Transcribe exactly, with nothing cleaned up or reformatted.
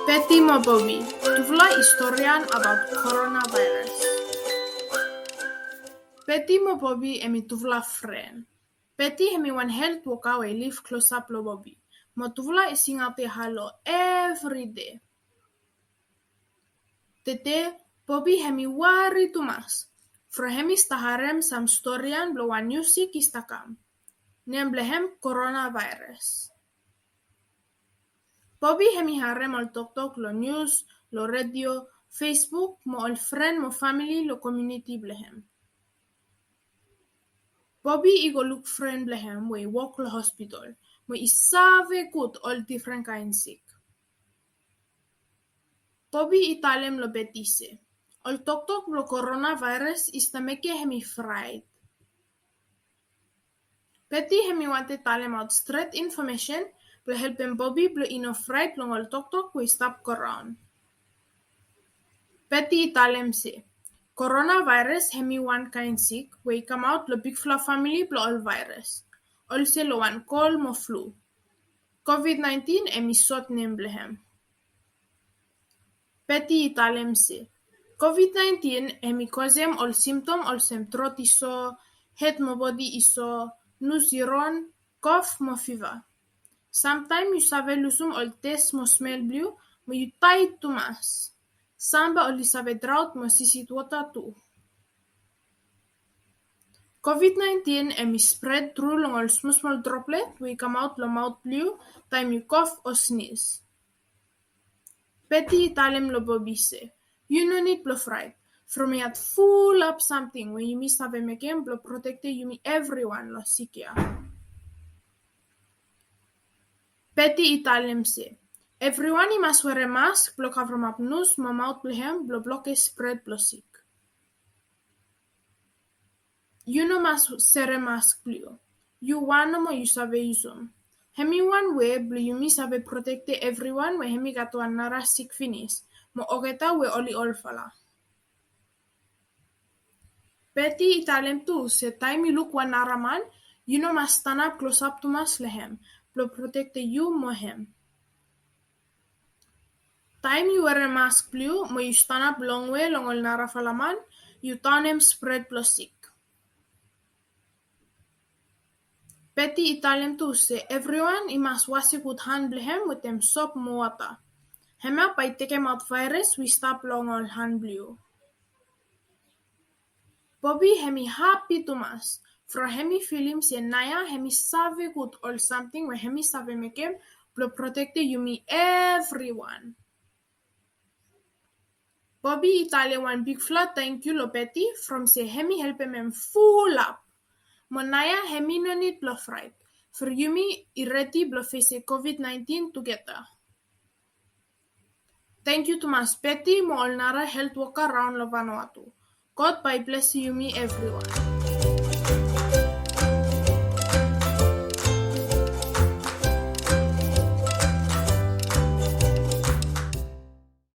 Peti mo Bobi, tufala i storian abaot coronavirus. Peti mo Bobi hemi tufala fren. Peti hemi wan helt woka we i liv klosap lo Bobi, mo tufala i singaot halo evri dei. Tede Bobi hemi wari tumas from hemi stap harem sam storian blo wan niu sik i stap kam. Nem blo hem coronavirus. Bobi hemi harem ol toktok lo nius, lo redio, Facebook mo ol fren mo famili lo komuniti blo hem. Bobi i go luk fren blo hem we i wok lo hospital mo i save gud ol difren kaen sik. Bobi i talem lo Peti se ol toktok blo coronavirus i stap mekem hemi fraet. Peti hemi wantem talemaot stret infomesen blo helpem Bobi blo i no fraet long ol toktok we i stap go raon. Peti i talem se coronavirus hemi wan kaen sik we i kamaot lo bigfala famili blo ol virus, olsem lo wan kol mo flu. COVID nineteen hemi sot nem blo hem. Peti i talem se COVID nineteen hemi kosem ol simptom olsem trot i so, hed mo bodi i so, nus i ron, kof mo fiva. Samtaem yu save lusum ol tes mo smel blo yu mo yu taed tumas. Sam bae oli save draot mo sisit wota tu. COVID nineteen hemi spred tru long ol smosmol droplet we i kamaot lo maot blo yu taem yu kof o snis. Peti i talem lo Bobi se yu no nid blo fraet from i hat fulap samting we yumi save mekem blo protektem yumi evriwan lo sik ya. Peti i talem se evriwan i mas werem mask blo kavremap nus mo maot blo hem blo blokem spred blo sik. Yu no mas serem mask blo yu. Yu wan nomo yu save yusum. Hemi wan wei blo yumi save protektem evriwan we hemi gat wan nara sik finis mo olgeta we oli olfala. Peti i talem tu se taem yu luk wan nara man, yu no mas stanap klosap tumas lo hem blo protektem yu mo hem. Taem yu werem mask blo yu mo yu stanap longwe long ol narafala man, yu taonem spred blo sik. Peti i talem tu se evriwan i mas wasem gud han blo hem wetem sop mo wota. Hemia bae i tekemaot vaeras we i stap long ol han blo yu. Bobi hemi hapi tumas from hemi filim se naoia hemi save gud ol samting we hemi save mekem blo protektem yumi evriwan. Bobi i talem wan bigfala tangkiu lo Peti from se hemi helpem hem fulap. Mo naoia hemi no nid blo fraet from yumi i redi blo fesem COVID nineteen tugeta. Tangkiu tumas Peti mo ol nara helt woka raon lo Vanuatu. God bae i blesem yumi evriwan.